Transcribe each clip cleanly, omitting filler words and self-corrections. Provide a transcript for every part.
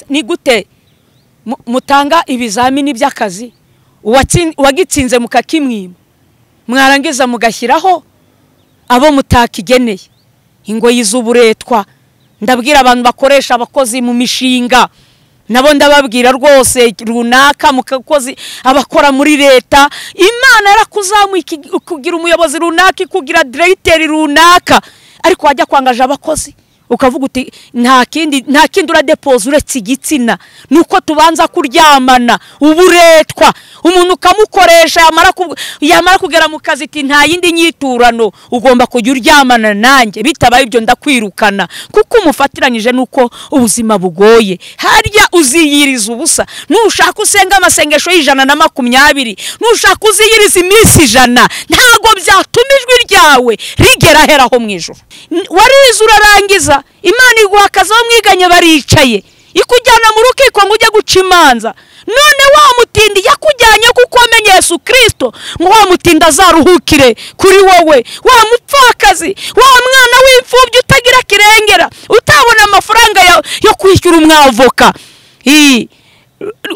Ni gute mutanga ibizamini by'akazi uwagitsinze mukakimwima, mwarangiza mugashyiraho abo mutakigeneye? Ingoyi z'uburetwa. Ndabwira abantu bakoresha abakozi mu mishinga, nabo ndababwira rwose runaka mukakozi abakora muri leta, Imana yarakuzamuye kugira umuyobozi runaka, kugira directeur runaka, ariko wajya kwangaje abakozi ukavuga uti nta kindi uradepoza uretse igitsina, nuko tubanza kuryamana. Uburetwa umuntu ukamukoresha yamara kugera mu kazi ati nta yindi nyiturano, ugomba kujya uryamana nanjye, bitabaye ibyo ndakwirukana, kuko umufatiranyije nuko ubuzima bugoye. Harya uziyiriza ubusa, nushaka usenga amasengesho y'120, nushaka uziyiriza iminsi 100, ntago byatuma ijwi ryawe rigera heraho mu ijuru. Warize urarangiza, Imana iguha akazi, aho mwiganye baricaye, ikujyana mu rukiko ngo ujye guca imanza. None wa mutindi yakujyanye kuko wamenye Yesu Kristo, ngo wa mutindi azaruhukire kuri wowe, wa mupfakazi, wa mwana w'imfubyi utagira kirengera, utabona amafaranga yo kwishyura umwavoka,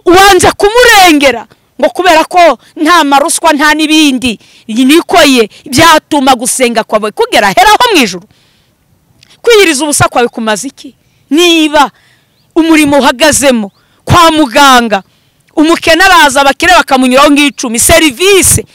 wanze kumurengera ngo kubera ko nta maruswa nta n'ibindi niko ye, byatuma gusenga kwawe kugera heraho mu ijuru. Kwiyiriza ubusa kwawe kumaze iki niba umurimo uhagazemo? Kwa muganga umukene araza, abakire bakamunyuraho ng'icumi, serivisi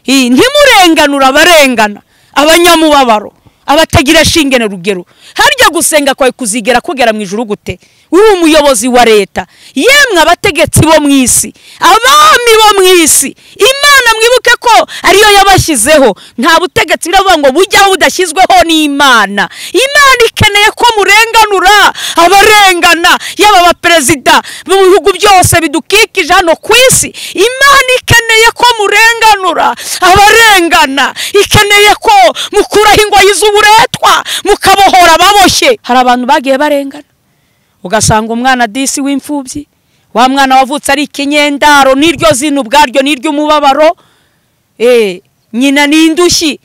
ntimurenganura abarengana, abanyamubabaro, abatagira shinge na rugero. Harya gusenga kwawe kuzigera kugera mu ijuru gute? Uri umuyobozi wa leta, yemwe abategetsi bo mu isi, abami bo mu isi, Imana mwibuke ko ariyo yabashyizeho. Nta butegetsi biravuga ngo bujyaho budashyizweho n'Imana. Imana ikeneye ko murenganura abarengana, yaba abaperezida mu bihugu byose bidukikije hano ku isi. Imana ikeneye ko murenganura abarengana, ikeneye ko mukuraho ingoyi z'uburetwa, mukabohora ababoshye. Hari abantu bagiye barengana, ugasanga umwana disi w'imfubyi, wa mwana wavutse ari ikinyendaro, n'iryo zina ubwaryo n'iry'umubabaro, nyina ni indushyi,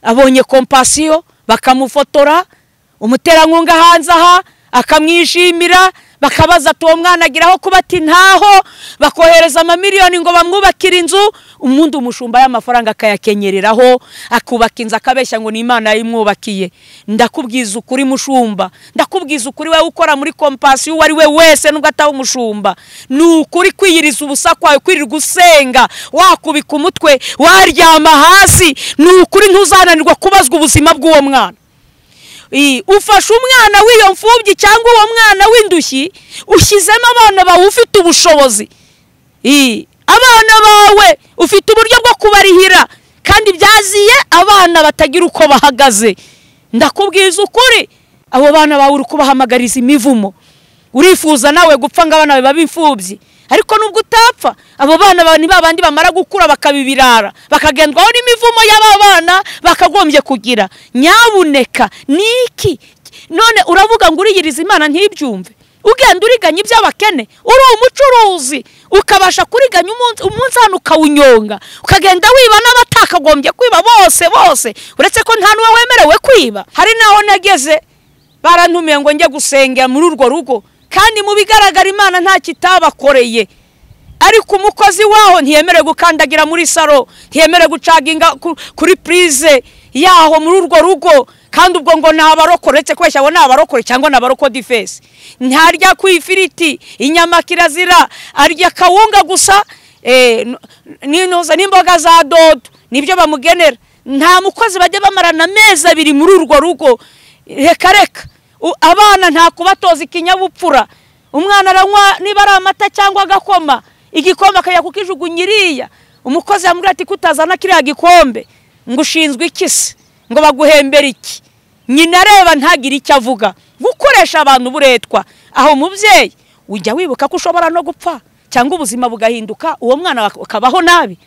abonye kompasiyo bakamufotora, umuterankunga hanze aha akamwishimira, bakabaza ati uwo mwana agiraho kuba ati ntaho, bakohereza amamiliyoni ngo bamwubakire inzu, umuntu umushumba y'amafaranga akayakenyereraho, akubaka inzu akabeshya ngo ni Imana yayimwubakiye. Ndakubwiza ukuri mushumba, ndakubwiza ukuri wewe ukora muri kompasiyo, uwo ari we wese nubwo ataba umushumba, ni ukuri kwiyiriza ubusa kwawe, kwirirwa usenga, wakubika umutwe, waryama hasi, ni ukuri ntuzananirwa kubazwa ubuzima bw'uwo mwana. Ufashe umwana w'iyo mfubyi cyangwa uwo mwana w'indushyi, ushyizemo abana bawe ufite ubushobozi, abana bawe ufite uburyo bwo kubarihira, kandi byaziye abana batagira uko bahagaze. Ndakubwiza ukuri, abo bana bawe uri kubahamagariza imivumo, urifuza nawe gupfa ngo abana bawe babe imfubyi, ariko nubwo utapfa, abo bana bawe ni babandi bamara gukura bakabibirara, bakagendwaho n'imivumo y'aba bana bakagombye kugira. Nyabuneka niki none uravuga ngo uriyiriza Imana ntibyumve, ugenda uriganya iby'abakene, uri umucuruzi ukabasha kuriganya umunsi hano ukawunyonga, ukagenda wiba n'abatakagombye kwiba bose bose, uretse ko nta n'uwo wemerewe kwiba. Hari naho nageze barantumiye ngo njye gusengera muri urwo rugo, kandi mu bigaragara Imana nta kitabakoreye, ariko umukozi waho ntiyemerewe gukandagira muri salo, ntiyemerewe gucaginga kuri prise yaho muri urwo rugo, kandi ubwo ngo nabarokore, uretse kubeshya ngo nabarokore cyangwa nabaroko difense. Ntarya ku ifiriti, inyama kirazira, arya kawunga gusa, n'intuza n'imboga za dodo nibyo bamugenera. Nta mukozi bajya bamarana amezi 2 muri urwo rugo. Reka reka, abana nta kubatoza ikinyabupfura. Umwana aranywa niba ari amata cyangwa agakoma, igikombe akajya kukijugunyiriya. Umukozi yamubwira ati kutazana kiriya gikombe, ngo ushinzwe iki se, ngo baguhembere iki? Nyina areba ntagire icyo avuga. Gukoresha abantu buretwa. Aho mubyeyi ujya wibuka ko ushobora no gupfa cyangwa ubuzima bugahinduka, uwo mwana akabaho nabi.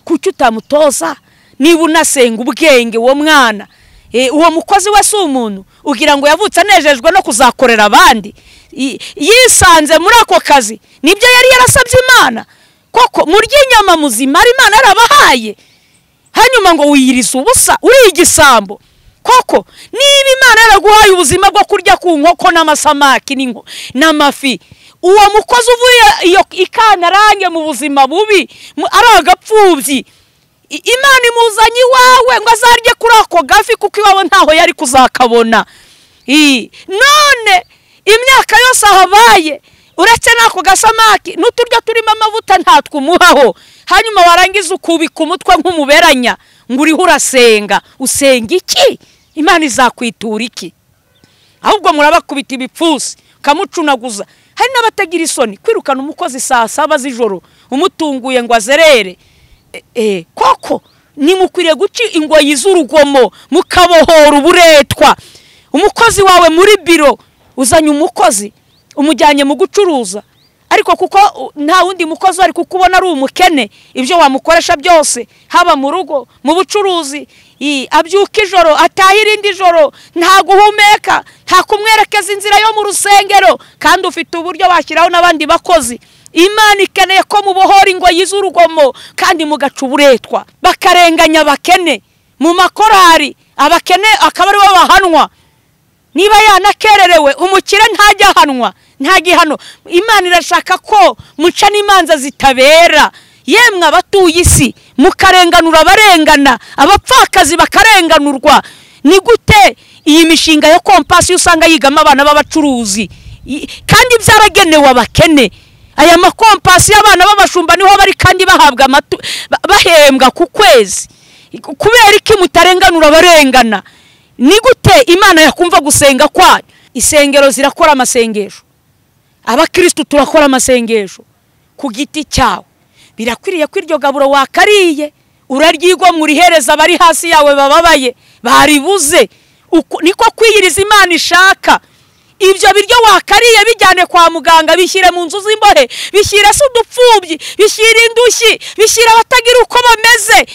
Kuki utamutoza? Niba unasenga ubwenge uwo mwana, uwo mukozi we si umuntu ugira ngo yavutse anejejwe no kuzakorera abandi, yisanze muri ako kazi, nibyo yari yarasabye Imana koko, murye inyama muzima Imana yarabahaye, hanyuma ngo wiyirize ubusa uri igisambo koko. Niba Imana yaraguhaye ubuzima bwo kurya ku nkoko n'amasamaki n'amafi, Uwo mukozi uvuye iyo ikanarange mu buzima bubi ari agapfubyi, Imana imuzanye iwawe ngo azarye kuri ako gafi kuko iwawe ntaho yari kuzakabona. None imyaka yose ahabaye uretse nako gasamaki n'uturyo turimo amavuta ntatwumuhaho, hanyuma warangiza ukubika umutwe nk'umuberanya ngo uriho urasenga. Usenga iki? Imana izakwitura iki? Ahubwo murabakubita ibipfusi ukamucunaguza. Hari n'abatagira isoni kwirukana umukozi saa 7 z'ijoro umutunguye ngo azerere. Koko nimukwiriye guca ingoyi z'urugomo mukabohora uburetwa. Umukozi wawe muri biro, uzanye umukozi umujyanye mu gucuruza, ariko kuko nta wundi mukozi ari kukubona ari umukene, ibyo wamukoresha byose haba mu rugo mu bucuruzi, abyuka ijoro ataha irindi joro, nta guhumeka, nta kumwerekeza inzira yo mu rusengero, kandi ufite uburyo washyiraho n'abandi bakozi. Imana ikeneye ko mubohora ingoyi z'urugomo kandi mugaca uburetwa. Bakarenganya abakene mu makorari, abakene akaba aribo bahanwa. Niba yanakererewe umukire ntajya ahanwa, nta gihano. Imana irashaka ko muca n'imanza zitabera. Yemwe abatuye isi mukarenganura abarengana, abapfakazi bakarenganurwa. Ni gute iyi mishinga yo kompasi usanga yigamo abana b'abacuruzi kandi byaragenewe abakene? Aya makompasi y'abana b'abashumba niho bari kandi bahabwa bahembwa ku kwezi. Kubera iki mutarenganura abarengana? Ni gute Imana yakumva gusenga kwayo? Isengero zirakora amasengesho, abakristo turakora amasengesho ku giti cyawe. Birakwiriye ko iryo gaburo wakariye uraryigwa murihereza bari hasi yawe bababaye baribuze. Niko kwiyiriza Imana ishaka. Ibyo biryo wakariye bijyane kwa muganga, bishyire mu nzu z'imbohe, bishyire se udupfubyi, bishyire indushyi, bishyire abatagira uko bameze.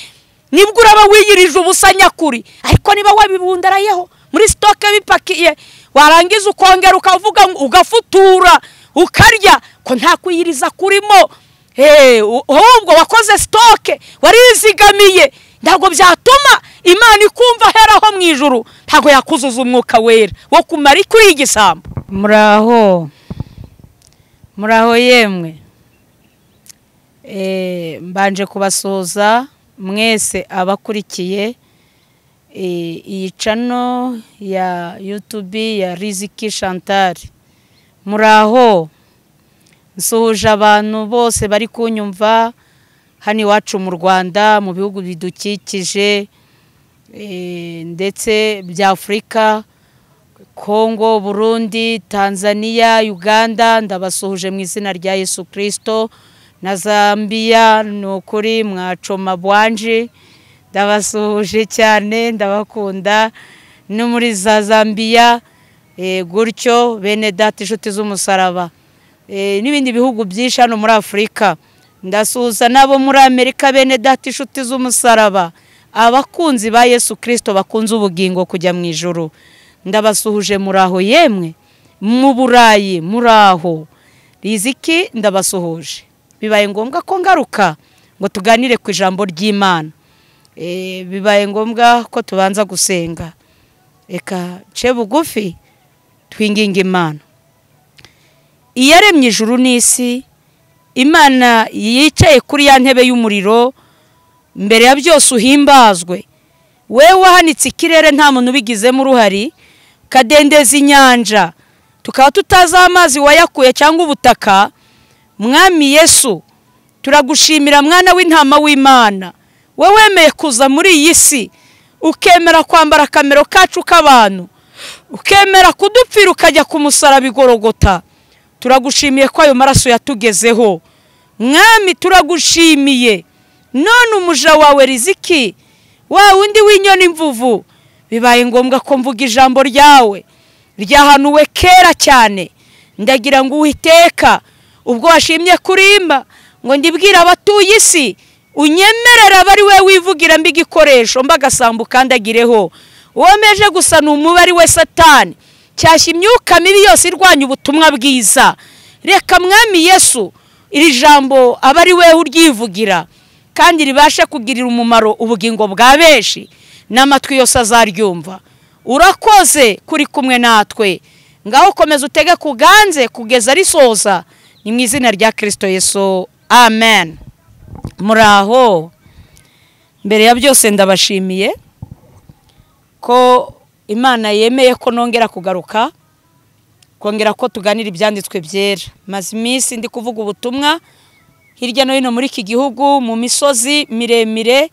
Nibwo uraba wiyirije ubusa nyakuri. Ariko niba wabibundarayeho muri stoke bipakiye, warangiza ukongera ukavuga ugafutura ukarya, ko nta kwiyiriza kurimo. Ahubwo wakoze stoke, warizigamiye. Ntabwo byatuma Imana ikumva heraho mu ijuru, ntabwo yakuzuza umwuka wera wo kumara kuri igisambo. Muraho, muraho yemwe. Mbanje kubasuhuza mwese abakurikiye iyi channel ya YouTube ya Riziki Chantal. Muraho, nsuhuje abantu bose bari kunyumva hano iwacu mu Rwanda, mu bihugu bidukikije ndetse bya Afurika, Kongo, Burundi, Tanzania, Uganda. Ndabasuhuje mu izina rya Yesu Kristo. Na Zambia, nukuri mwacoma bwanje, ndabasuhuje cyane, ndabakunda. No muri za Zambia gutyo, bene data inshuti z'umusaraba, n'ibindi bihugu byinshi hano muri Afurika. Ndasuhuza nabo muri Amerika, bene data inshuti z'umusaraba, abakunzi ba Yesu Kristo bakunze ubugingo kujya mu ijuru. Ndabasuhuje muraho yemwe, mu Burayi muraho. Riziki ndabasuhuje. Bibaye ngombwa ko ngaruka ngo tuganire ku ijambo ry'Imana. Bibaye ngombwa ko tubanza gusenga. Eka ce bugufi twinginga Imana. Iyaremye ijuru n'isi, Imana yicaye kuri ya ntebe y'umuriro, mbere ya byose uhimbazwe. Wewe wahanitse ikirere nta muntu ubigizemo uruhari, kadendeza inyanja tukaba tutazi amazi wayakuye cyangwa ubutaka. Mwami Yesu, turagushimira mwana w'intama w'Imana, wowe wemeye kuza muri iyi si, ukemera kwambara akamero kacu k'abantu, ukemera kudupfira ukajya ku musaraba igorogota. Turagushimiye ko ayo maraso yatugezeho. Mwami turagushimiye. None umuja wawe Riziki, wa wundi w'inyoni imvuvu, bibaye ngombwa ko mvuga ijambo ryawe ryahanuwe kera cyane. Ndagira ngo Uwiteka, ubwo washimye kurimba ngo ndibwire abatuye isi, unyemerera abari we wivugira mbi igikoresho mbagasambu kandagireho. Uwomeje gusa ni umubari we Satani, cyashya imyuka mibi yose irwanya ubutumwa bwiza. Reka Mwami Yesu iri jambo abari we uryivugira, kandi ribashe kugirira umumaro ubugingo bwa benshi, n'amatwi yose azaryumva. Urakoze kuri kumwe natwe. Ngaho komeza utege kuganze kugeza risoza. Ni mu izina rya Kristo Yesu, amen. Muraho. Mbere ya byose ndabashimiye ko Imana yemeye ko nongera kugaruka, kongera ko tuganira ibyanditswe byera. Maze iminsi ndi kuvuga ubutumwa hirya no hino muri iki gihugu, mu misozi miremire.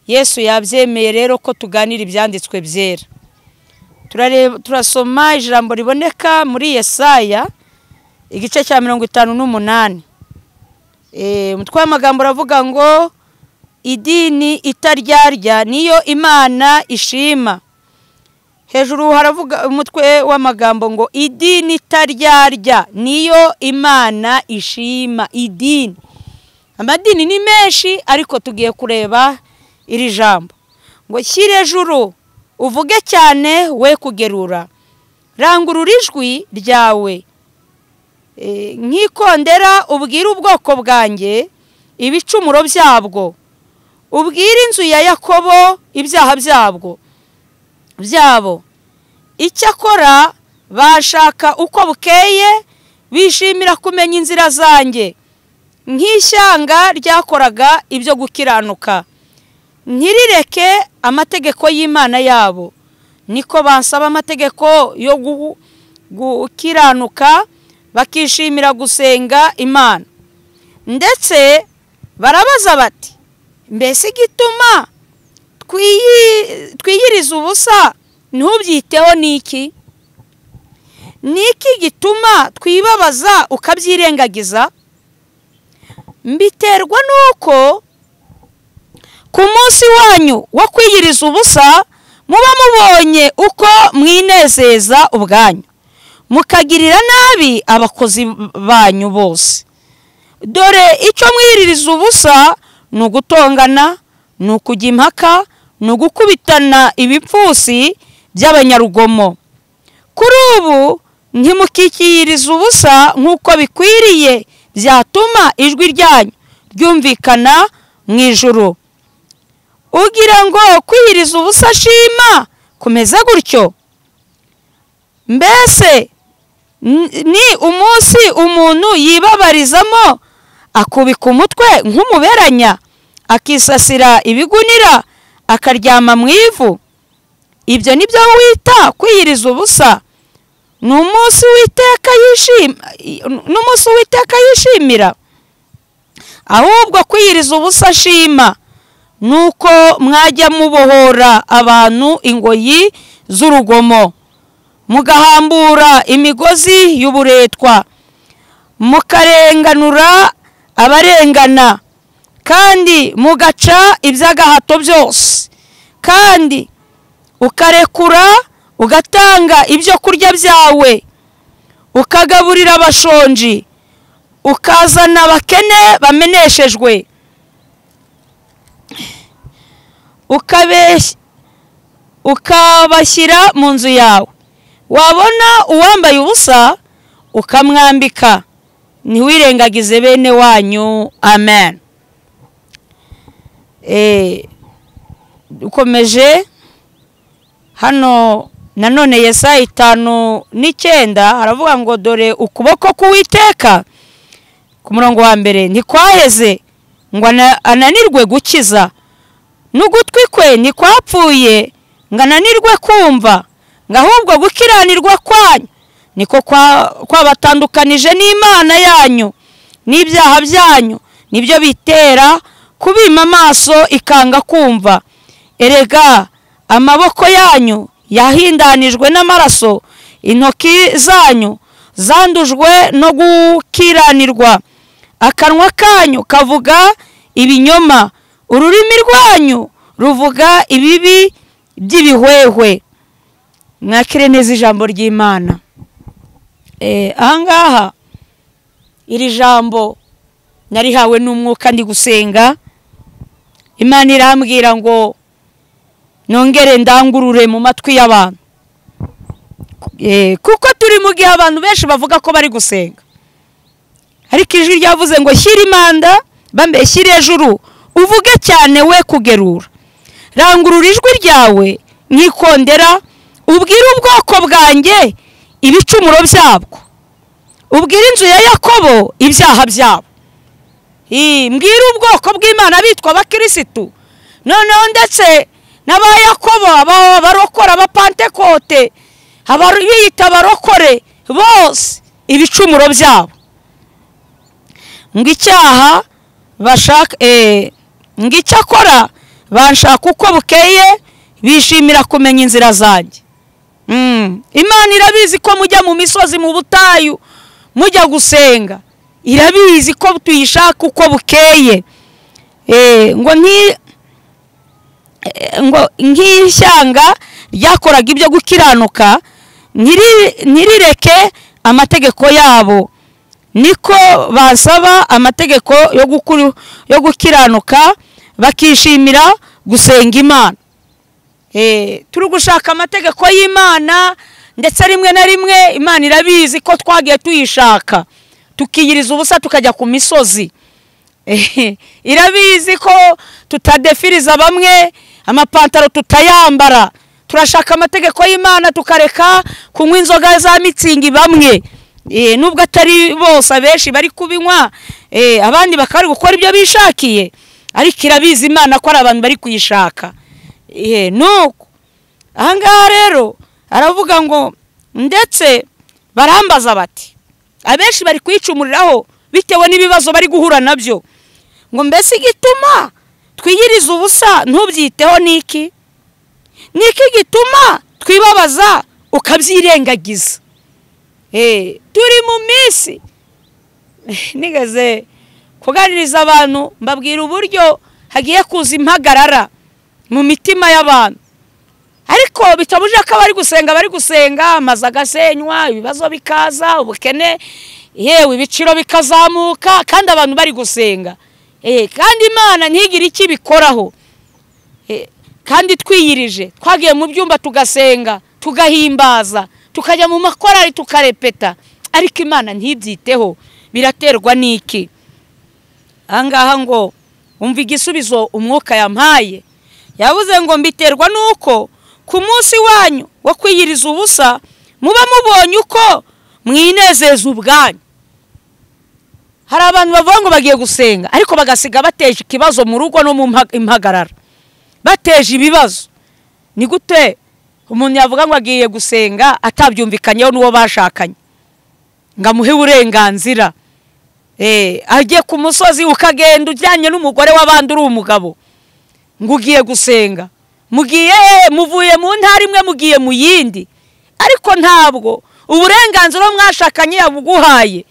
Yesu yabyemeye rero ko tuganira ibyanditswe byera. Turasoma ijambo riboneka muri Yesaya igice cya 58. Umutwe w'amagambo uravuga ngo idini itaryarya niyo Imana ishima. Hejuru haravuga umutwe w'amagambo ngo idini itaryarya niyo Imana ishima. Idini, amadini ni menshi, ariko tugiye kureba iri jambo ngo shyire ejuru uvuge cyane we kugerura, rangurura ijwi ryawe nkikondera, ubwire ubwoko bwanjye ibicumuro byabwo, ubwire inzu ya Yakobo ibyaha byabo. Icyakora bashaka uko bukeye, bishimira kumenya inzira zanjye, nk'ishyanga ryakoraga ibyo gukiranuka, ntirireke amategeko y'Imana yabo. Niko bansaba amategeko yo gukiranuka, bakishimira gusenga Imana. Ndetse barabaza bati, mbese igituma twiyiriza ubusa ntubyiteho niki? Niki gituma twibabaza ukabyirengagiza? Mbiterwa nuko ku munsi wanyu wo kwiyiriza ubusa muba mubonye uko mwinezeza ubwanyu, mukagirira nabi abakozi banyu bose. Dore icyo mwiririza ubusa ni ugutongana, ni ukujya impaka, ni ugukubitana ibipfusi by'abanyarugomo. Kuri ubu ntimukikiyiriza ubusa nk'uko bikwiriye, byatuma ijwi ryanyu ryumvikana mu ijuru. Ugira ngo kwiyiriza ubusa shima kumeze gutyo? Mbese ni umunsi umuntu yibabarizamo, akubika umutwe nk'umuberanya, akisasira ibigunira, akaryama mu ivu? Ibyo nibyo wita kwiyiriza ubusa? Ni umunsi Uwiteka yishimira? Ahubwo kwiyiriza ubusa shima nuko mwajya mubohora abantu ingoyi z'urugomo, mugahambura imigozi y'uburetwa, mukarenganura abarengana, kandi mugaca iby'agahato byose, kandi ukarekura ugatanga ibyo kurya byawe, ukagaburira abashonji, ukazana abakene bameneshejwe, ukabashyira mu nzu yawe. Wabona uwambaye ubusa ukamwambika, ntiwirengagize bene wanyu. Amen. Ukomeje hano nanone Yesaya 5:9 haravuga ngo dore ukuboko k'Uwiteka, ku murongo wa mbere, ntikwaheze ngo ananirwe gukiza, n'ugutwi kwe ntikwapfuye ngo ananirwe kumva, ngo ahubwo gukiranirwa kwanyu niko kwabatandukanije n'Imana yanyu, n'ibyaha byanyu nibyo bitera kubima amaso ikanga kumva. Erega amaboko yanyu yahindanijwe n'amaraso, intoki zanyu zandujwe no gukiranirwa, akanwa kanyu kavuga ibinyoma, ururimi rwanyu ruvuga ibibi by'ibihwehwe. Mwakire neza ijambo ry'Imana. Ahangaha iri jambo narihawe n'umwuka ndi gusenga, Imana irambwira ngo nongere ndangurure mu matwi y'abantu, kuko turi mu gihe abantu benshi bavuga ko bari gusenga, ariko ijwi ryavuze ngo shyira imanda, bambe shyira ejuru, uvuge cyane we kugerura, rangurura ijwi ryawe nkikondera, ubwire ubwoko bwanjye ibicumuro byabwo, Ubwira inzu ya Yakobo ibyaha byabo. Mbwira ubwoko bw'Imana bitwa abakirisitu, noneho ndetse n'aba Yakobo, abarokora, abapantekote, abiyita abarokore bose ibicumuro byabo. Ngo icyaha bashaka, ngo icyakora banshaka uko bukeye, bishimira kumenya inzira zanjye. Imana irabizi ko mujya mu misozi, mu butayu, mujya gusenga. Irabizi ko tuyishaka uko bukeye. Ngo nk'ishyanga ryakoraga ibyo gukiranuka, ntirireke amategeko yabo, niko basaba amategeko yo gukiranuka, bakishimira gusenga Imana. Turi gushaka amategeko y'Imana, ndetse rimwe na rimwe Imana irabizi ko twagiye tuyishaka, tukiyiriza ubusa tukajya ku misozi. Irabizi ko tutadefiriza bamwe, amapantaro tutayambara. Turashaka amategeko y'Imana tukareka kunywa inzoga za mitsingi bamwe, nubwo atari bose, abenshi bari kubinywa, abandi bakari gukora ibyo bishakiye, ariko irabizi Imana ko ari abantu bari kuyishaka. Nuko ahangaha rero aravuga ngo ndetse barambaza bati, abenshi bari kwicumuriraho bitewe n'ibibazo bari guhura nabyo, ngo mbese igituma twiyiriza ubusa ntubyiteho niki? Niki gituma twibabaza ukabyirengagiza? Turi mu minsi nigeze kuganiriza abantu mbabwira uburyo hagiye kuza impagarara mu mitima y'abantu, ariko bitabuje ko bari gusenga, bari gusenga, amazu agasenywa, ibibazo bikaza, ubukene, yewe ibiciro bikazamuka, kandi abantu bari gusenga. Kandi Imana ntigire icyo ibikoraho. Kandi twiyirije, twagiye mu byumba tugasenga, tugahimbaza, tukajya mu makorari tukarepeta, ariko Imana ntibyiteho. Biraterwa n'iki? Ahangaha ngo umva igisubizo umwuka yampaye. Yavuze ngo mbiterwa nuko ku munsi wanyu wo kwiyiriza ubusa muba mubonye uko mwinezeza ubwanyu. Hari abantu bavuga ngo bagiye gusenga, ariko bagasiga bateje ikibazo mu rugo no mu impagarara, bateje ibibazo. Ni gute umuntu yavuga ngo agiye gusenga atabyumvikanyeho n'uwo bashakanye, ngo amuhe uburenganzira? Agiye ku musozi ukagenda ujyanye n'umugore w'abandi uri umugabo, ngo ugiye gusenga, mugiye muvuye mu ntara imwe mugiye mu yindi, ariko ntabwo uburenganzira mwashakanye yabuguhaye.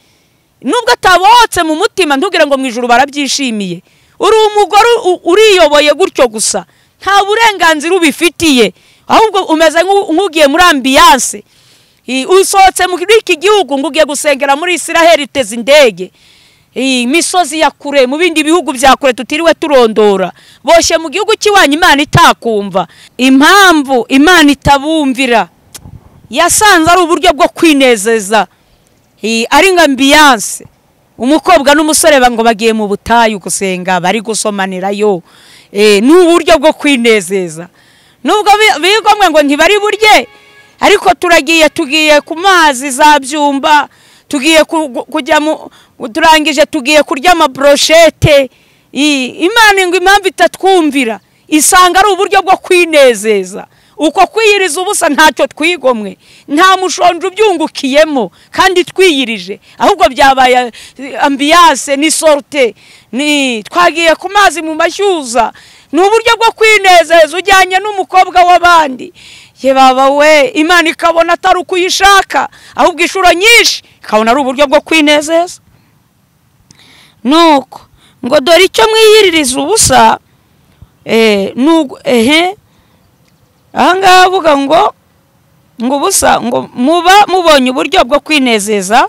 Nubwo atabohotse mu mutima, ntugire ngo mu ijuru barabyishimiye. Uri umugore uriyoboye gutyo gusa, nta burenganzira ubifitiye, ahubwo umeze nk'ugiye muri ambiance. Usohotse muri iki gihugu ngo ugiye gusengera muri Israel, iteze indege, imisozi ya kure, mu bindi bihugu bya kure tutiriwe turondora, boshye mu gihugu cy'iwanyu Imana itakumva. Impamvu Imana itabumvira, yasanze ari uburyo bwo kwinezeza, ari nka ambiance. Umukobwa n'umusore ngo bagiye mu butayu gusenga, bari gusomanirayo, ni uburyo bwo kwinezeza. Nubwo bigomwe ngo ntibari burye, ariko turagiye, tugiye ku mazi za Byumba, tugiye kujya mu, turangije tugiye kurya amabroshete. Imana ngo impamvu itatwumvira, isanga ari uburyo bwo kwinezeza. Uko kwiyiriza ubusa ntacyo twigomwe, nta mushonje ubyungukiyemo kandi twiyirije, ahubwo byabaye ambiance, ni sorte, ni twagiye ku mazi mu mashyuza. Ni uburyo bwo kwinezeza ujyanye n'umukobwa w'abandi. Ye baba we, Imana ikabona atari ukuyishaka, ahubwo inshuro nyinshi ikabona ari uburyo bwo kwinezeza. Nuko ngo dore icyo mwiyiririza ubusa, ahangaha avuga ngo ubusa, ngo muba mubonye uburyo bwo kwinezeza,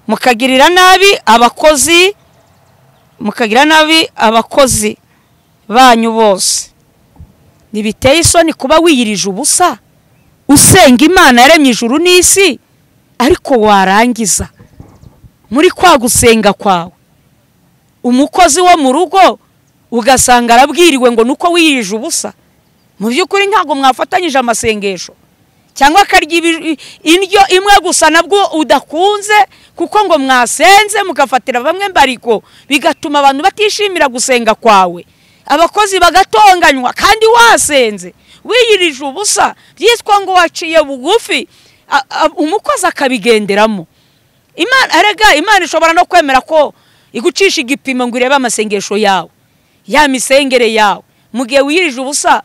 mukagirira nabi abakozi, mukagira nabi abakozi banyu bose. Ntibiteye isoni kuba wiyirije ubusa usenga Imana yaremye ijuru n'isi, ariko warangiza muri kwa gusenga kwawe umukozi wo mu rugo ugasanga arabwiriwe ngo nuko wiyirije ubusa. Mu by'ukuri ntabwo mwafatanyije amasengesho, Cyangwa akarya indyo imwe gusa nabwo udakunze, kuko ngo mwasenze mugafatira bamwe mbariko, bigatuma abantu batishimira gusenga kwawe, abakozi bagatonganywa kandi wasenze wiyirije ubusa, byitwa ngo waciye bugufi, umukozi akabigenderamo. Imana erega, Imana ishobora no kwemera ko igucisha igipimo ngo irebe amasengesho yawe, ya misengere yawe. Mu gihe wiyirije ubusa,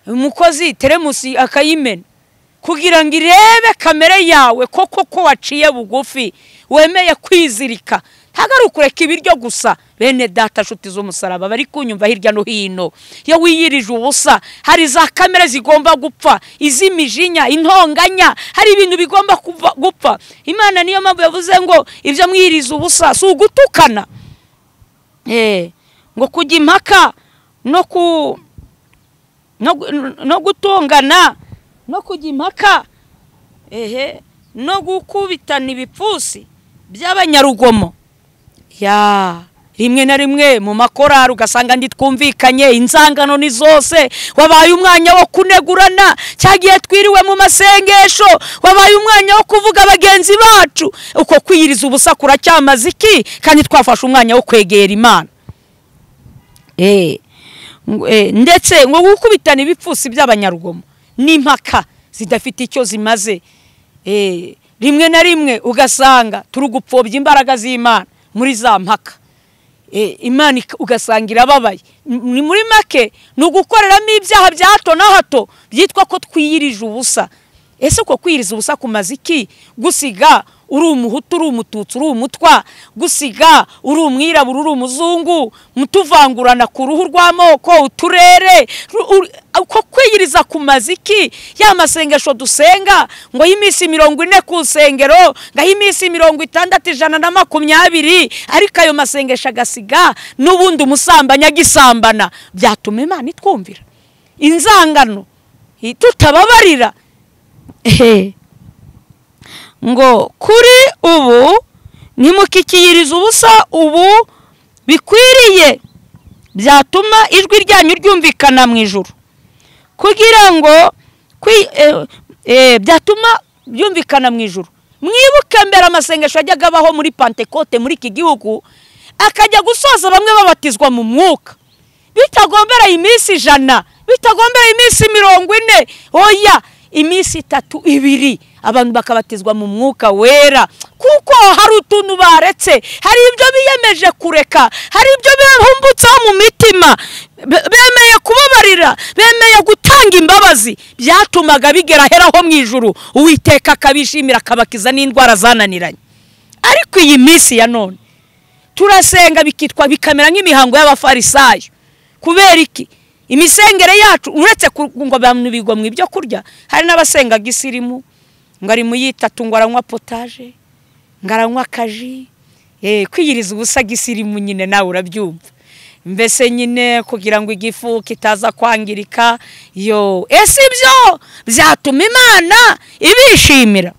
umukozi teremusi akayimena kugira ngo irebe kamere yawe koko ko waciye bugufi, wemeye kwizirika. Ntabwo ari ukureka ibiryo gusa. Bene data nshuti z'umusaraba bari kunyumva hirya no hino, iyo wiyirije ubusa hari za kamere zigomba gupfa, iz'imijinya, intonganya, hari ibintu bigomba gupfa. Imana niyo mpamvu yavuze ngo ibyo mwiyiriza ubusa si ugutukana, ngo kujya impaka no gutongana no kujya impaka, no gukubitana ibipfusi by'abanyarugomo. Ya rimwe na rimwe mu makorari ugasanga nditwumvikanye, inzangano ni zose, wabaye umwanya wo kunegurana, cyagiye twiriwe mu masengesho, wabaye umwanya wo kuvuga bagenzi bacu. Uko kwiyiriza ubusa kuracyamaze iki kandi twafashe umwanya wo kwegera Imana? Ndetse ngo gukubitana ibipfusi by'abanyarugomo n'impaka zidafite icyo zimaze. Rimwe na rimwe ugasanga turi gupfobya imbaraga z'Imana muri za mpaka. Imana ugasanga irababaye. Ni muri make ni ugukoreramo ibyaha bya hato na hato byitwa ko twiyirije ubusa. Ese uko kwiyiriza ubusa kumaze iki? Gusiga uri umuhutu, uri umututsi, uri umutwa, gusiga uri umwirabura, uri umuzungu, mutuvangurana ku ruhu rw'amoko, uturere, uko kwiyiriza kumaze iki? Ya masengesho dusenga ngo y'iminsi 40 ku nsengero, ngo y'iminsi 60, 120, ariko ayo masengesho agasiga n'ubundi umusambanya agisambana, byatuma Imana itwumvira? Inzangano tutababarira. Ngo kuri ubu ntimukikiyiriza ubusa ubu bikwiriye, byatuma ijwi ryanyu ryumvikana mu ijuru, kugira ngo byatuma byumvikana mu ijuru. Mwibuke mbere amasengesho yajyaga abaho muri Pentekote muri iki gihugu, akajya gusoza bamwe babatizwa mu mwuka, bitagombera iminsi 100, bitagombera iminsi 40, oya iminsi 3, 2, abantu bakabatizwa mu mwuka wera, kuko hari utuntu baretse, hari ibyo biyemeje kureka, hari ibyo bihumbutseho mu mitima, bemeye kubabarira, bemeye gutanga imbabazi, byatumaga bigera heraho mu ijuru, Uwiteka akabishimira akabakiza n'indwara zananiranye. Ariko iyi minsi ya none turasenga bikitwa bikamera nk'imihango y'abafarisayo. Kubera iki? Imisengere yacu uretse ngo abantu bigwa mu ibyo kurya, hari n'abasenga gisirimu, ngo ari muyitatu, ngo aranywa potaje, ngo aranywa kaji, kwiyiriza ubusa gisirimu nyine nawe urabyumva. Mbese nyine kugira ngo igifu kitaza kwangirika, yo ese ibyo byatuma Imana ibishimira?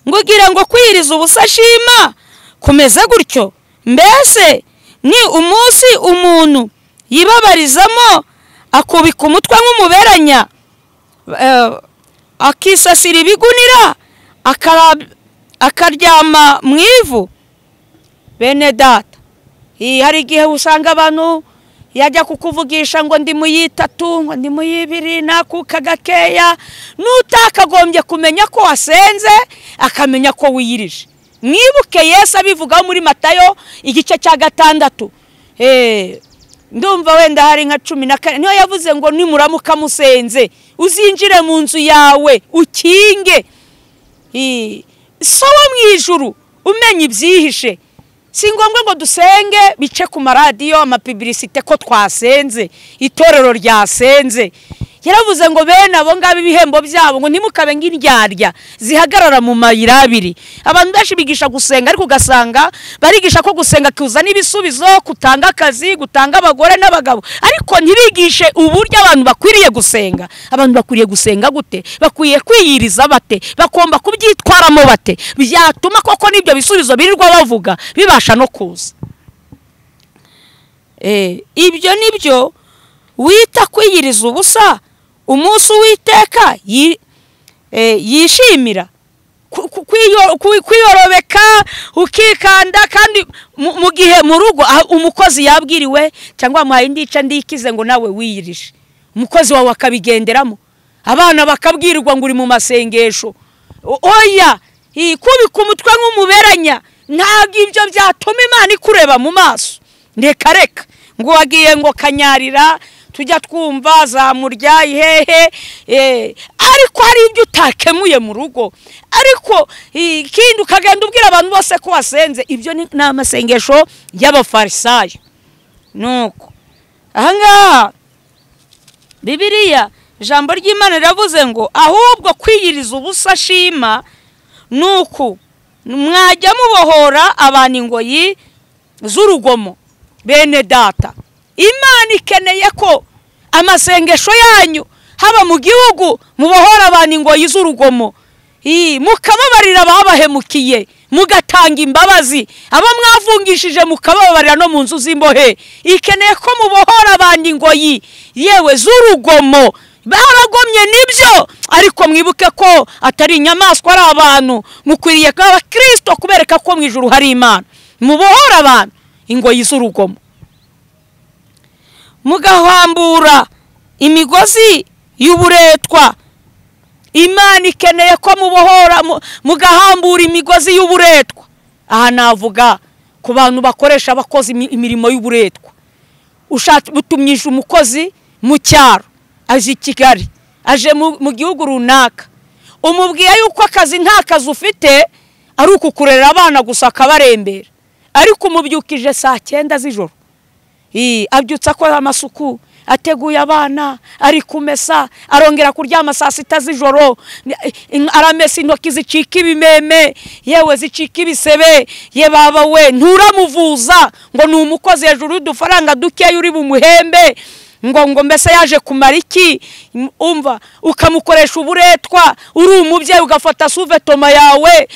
Ngo ugira ngo kwiyiriza ubusa shima kumeze gutyo, mbese ni umunsi umuntu yibabarizamo akubika umutwe nk'umuberanya, akisasira ibigunira, akaryama mu ivu. Bene data, hari igihe usanga abantu yajya kukuvugisha ngo ndi muyitatu, ngo ndi muyibiri, nakuka gakeya, nutakagombye kumenya ko wasenze akamenya ko wiyirije. Mwibuke Yesu abivugaho muri Matayo igice cya 6, ndumva wenda hari nka 14, niyo yavuze ngo nimuramuka musenze uzinjire mu nzu yawe ukinge, so wo mu ijuru umenye ibyihishe. Si ngombwa ngo dusenge bice ku maradiyo, amapibilisite ko twasenze, itorero ryasenze. Yaravuze ngo bene abo ngabo ibihembo byabo ngo ntimukabe nk'indyarya zihagarara mu mayira abiri. Abantu benshi bigisha gusenga, ariko ugasanga barigisha ko gusenga kuzana ibisubizo, kutanga akazi, gutanga abagore n'abagabo, ariko ntibigishe uburyo abantu bakwiriye gusenga. Abantu bakwiriye gusenga gute? Bakwiye kwiyiriza bate? Bagomba kubyitwaramo bate? Byatuma koko n'ibyo bisubizo birirwa bavuga bibasha no kuza. Ibyo nibyo wita kwiyiriza ubusa, umunsi Uwiteka yishimira kwiyorobeka ukikanda, kandi mu gihe mu rugo umukozi yabwiriwe cyangwa amuhaye indica ndikize ngo nawe wiyirije, umukozi wawe akabigenderamo, abana bakabwirwa ngo uri mu masengesho. Oya, kubika umutwe nk'umuberanya ntabwo ibyo byatuma Imana ikureba mu maso. Reka reka ngo wagiye ngo kanyarira tujya twumva zamurya ihehe, ariko hari ibyo utakemuye mu rugo, ariko ikindi ukagenda ubwira abantu bose ko wasenze. Ibyo ni amasengesho y'abafarisayo. Nuko ahangaha Bibiliya ijambo ry'Imana riravuze ngo ahubwo kwiyiriza ubusa shima nuku mwajya mubohora abantu ingoyi z'urugomo. Bene data, Imana ikeneye ko amasengesho yanyu haba mu gihugu mubohora abantu ingoyi z'urugomo, mukababarira ababahemukiye, mugatanga imbabazi abo mwavungishije, mukababarira no mu nzu z'imbohe. Ikeneye ko mubohora abantu ingoyi yewe z'urugomo. Baragomye nibyo, ariko mwibuke ko atari inyamaswa, ari abantu. Mukwiriye kuba abakristo kubereka ko mu ijuru hari Imana. Mubohora abantu ingoyi z'urugomo, mugahambura imigozi y'uburetwa. Imana ikeneye ko mubohora mugahambura imigozi y'uburetwa. Aha navuga ku bantu bakoresha abakozi imirimo y'uburetwa. Ushatse butumyisha umukozi mu cyaro aje i Kigali, aje mu gihugu runaka, umubwiye yuko akazi nta kazi ufite ari ukukurera abana gusa akabarembera, ariko umubyukije saa 9 z'ijoro, abyutsa akora amasuku, ateguye abana, ari kumesa, arongera kuryama saa 6 z'ijoro, aramesa intoki zicika ibimeme, yewe zicika ibisebe, ye baba we nturamuvuza ngo ni umukozi hejuru y'udufaranga dukeya uri bumuhembe, ngo mbese yaje kumara iki? Umva, ukamukoresha uburetwa. Uri umubyeyi ugafata suvetoma yawe,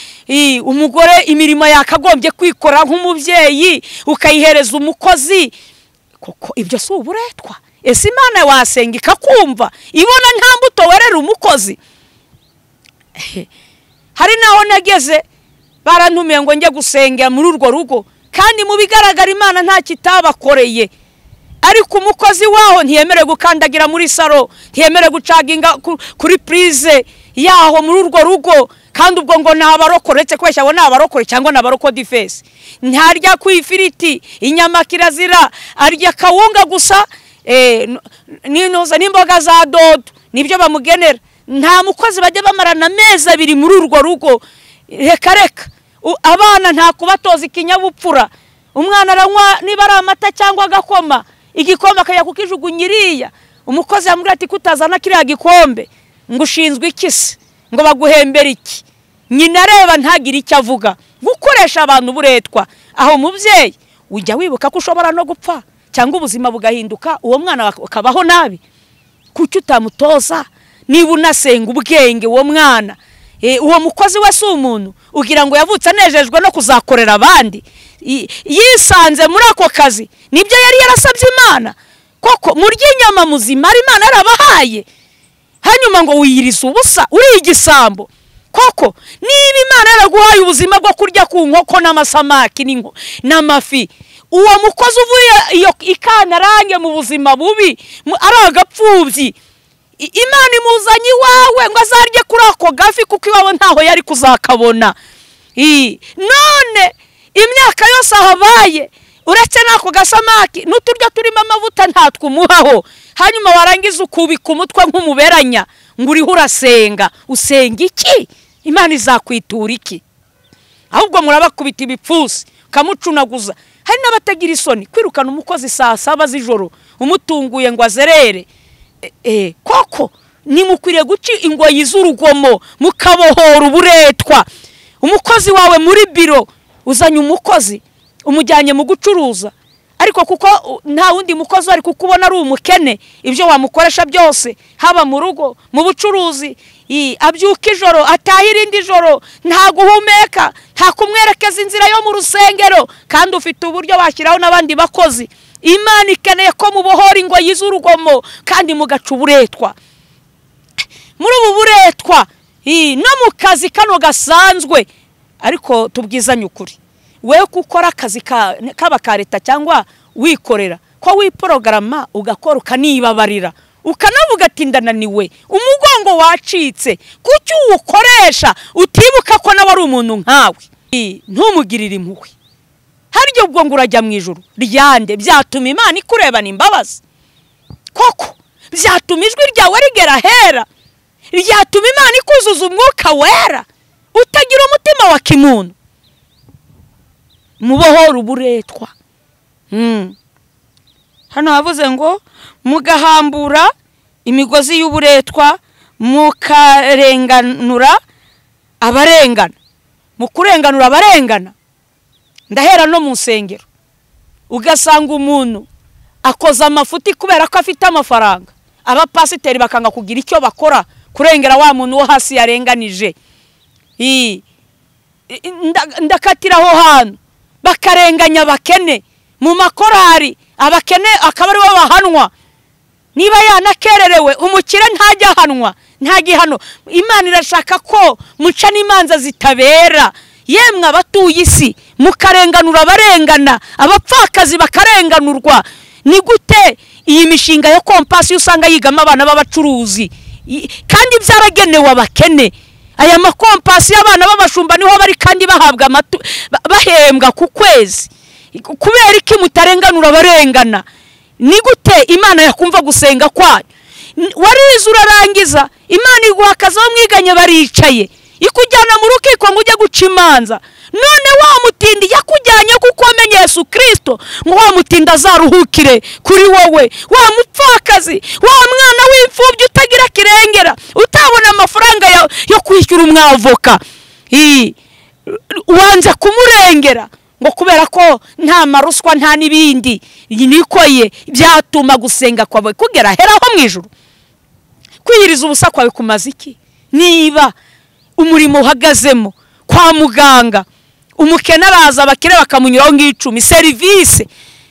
umugore imirimo yakagombye kwikora nk'umubyeyi ukayihereza umukozi. Koko ibyo si uburetwa? Ese Imana wasenga ikakumva ibona nta mbuto werera umukozi? Hari naho nageze barantumiye ngo njye gusenga muri urwo rugo, kandi mu bigaragara Imana nta kitabakoreye, ariko umukozi waho ntiyemerewe gukandagira muri saro, ntiyemerewe gucaginga kuri prise yaho muri urwo rugo, kandi ubwo ngo nabarokore, uretse kubeshya abo nabarokore cyangwa nabaroko difesi. Ntarya ku ifiriti, inyama kirazira, arya kawunga gusa, n'intuza n'imboga za dodo nibyo bamugenera. Nta mukozi bajya bamarana amezi 2 muri urwo rugo. Reka reka, abana nta kubatoza ikinyabupfura. Umwana aranywa niba ari amata cyangwa agakoma, igikombe akajya kukijugunya iriya. Umukozi yamubwira ati kutazana kiriya gikombe, ngo ushinzwe iki se, ngo baguhembere iki? Nyina areba ntagire icyo avuga. Gukoresha abantu uburetwa. Aho mubyeyi ujya wibuka ko ushobora no gupfa cyangwa ubuzima bugahinduka, uwo mwana akabaho nabi. Kuki utamutoza? Niba unasenga ubwenge uwo mwana, uwo mukozi we si umuntu ugira ngo yavutse anejejwe no kuzakorera abandi, yisanze muri ako kazi, nibyo yari yarasabye Imana. Koko murya inyama muzima Imana yarabahaye, hanyuma ngo wiyirize ubusa uri igisambo. Koko niba Imana yaraguhaye ubuzima bwo kurya ku nkoko n'amasamaki n'amafi, uwo mukozi uvuye iyo ikanarange mu buzima bubi ari agapfubyi, Imana imuzanye iwawe ngo azarye kuri ako gafi kuko iwawe ntaho yari kuzakabona. None imyaka yose ahabaye uretse nako gasamaki n'uturya turimo amavuta ntatwumuhaho, hanyuma warangiza ukubika umutwe nk'umuberanya ngo uriho urasenga. Usenga iki? Imana izakwitura iki? Ahubwo murabakubita ibipfusi ukamucunaguza. Hari n'abatagira isoni kwirukana umukozi saa 7 z'ijoro umutunguye ngo azerere. Koko nimukwiriye guca ingoyi z'urugomo mukabohora uburetwa. Umukozi wawe muri biro, uzanye umukozi umujyanye mu gucuruza, ariko kuko nta wundi mukozi ari kukubona ari umukene, ibyo wamukoresha byose haba mu rugo mu bucuruzi, abyuka ijoro ataha irindi joro, nta guhumeka, nta kumwerekeza inzira yo mu rusengero, kandi ufite uburyo washyiraho n'abandi bakozi. Imana ikeneye ko mubohora ingoyi z'urugomo kandi mugaca uburetwa. Muri ubu buretwa No mu kazi kano gasanzwe, ariko tubwizanye ukuri, wewe gukora akazi kaba ka leta cyangwa wikorera, ko wiporogaramu ugakora ukanibabarira, ukanavuga ati ndananiwe, umugongo wacitse, kuki uwukoresha utibuka ko nawe ari umuntu nkawe? Ntumugirire impuhwe. Harya ubwo ngo urajya mu ijuru ryande? Byatuma Imana ikurebana imbabazi koko? Byatuma ijwi ryawe rigera hera? Byatuma Imana ikuzuza umwuka wera utagira umutima wa kimuntu? Mubohora uburetwa. Hano havuze ngo mugahambura imigozi y'uburetwa, mukarenganura abarengana. Mukurenganura abarengana, ndahera no mu nsengero, ugasanga umuntu akoza amafuti kubera ko afite amafaranga, abapasiteri bakanga kugira icyo bakora kurengera wa muntu wo hasi yarenganije. Ndakatira aho hantu bakarenganya abakene mu makorari, abakene akaba aribo bahanwa. Niba yanakererewe umukire ntajya ahanwa, nta gihano. Imana irashaka ko muca n'imanza zitabera. Yemwe abatuye isi, mukarenganura abarengana, abapfakazi bakarenganurwa. Ni gute iyi mishinga ya kompasi usanga yigamo abana b'abacuruzi kandi byaragenewe abakene? Aya makompasi y'abana b'abashumba niho bari kandi bahabwa bahembwa ku kwezi. Kubera iki mutarenganura abarengana? Ni gute Imana yakumva gusenga kwanyu? Warize urarangiza, Imana iguha akazi, aho mwiganye baricaye, ikujyana mu rukiko ngo ujye guca imanza. None wa mutindi yakujyanye kuko wamenye Yesu Kristo, ngo wa mutindi azaruhukire kuri wowe, wa mupfakazi, wa mwana w'imfubyi utagira kirengera, utabona amafaranga yo kwishyura umwavoka, wanze kumurengera ngo kubera ko nta maruswa nta n'ibindi nikoye. Byatuma gusenga kwawe kugera heraho mu ijuru? Kwiyiriza ubusa kwawe kumaze iki? Niba umurimo uhagazemo kwa muganga, umukene araza abakire bakamunyuraho ng'icumi, serivisi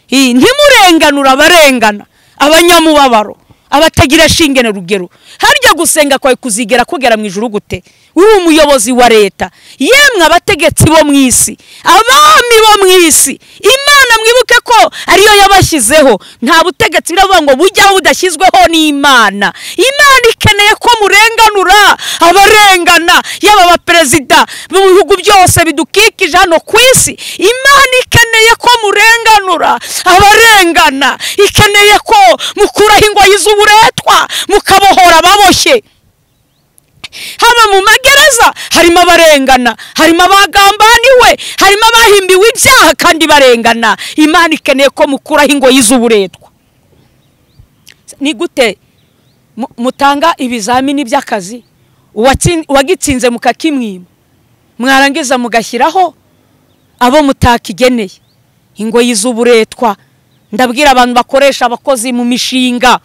ntimurenganura abarengana, abanyamubabaro, abatagira shinge na rugero. Harya gusenga kwawe kuzigera kugera mu ijuru gute? Uri umuyobozi wa leta, yemwe abategetsi bo mu isi, abami bo mu isi, Imana mwibuke ko ariyo yabashyizeho. Nta butegetsi biravuga ngo bujyaho budashyizweho n'Imana. Imana ikeneye ko murenganura abarengana, yaba abaperezida mu bihugu byose bidukikije hano ku isi. Imana ikeneye ko murenganura abarengana, ikeneye ko mukuraho ingoyi z'uburetwa, mukabohora ababoshye. Haba mu magereza harimo abarengana, harimo abagambaniwe, harimo abahimbiwe ibyaha kandi barengana. Imana ikeneye ko mukuraho ingoyi z'uburetwa. Ni gute mutanga ibizamini by'akazi, uwagitsinze mukakimwima, mwarangiza mugashyiraho abo mutakigeneye? Ingoyi z'uburetwa. Ndabwira abantu bakoresha abakozi mu mishinga,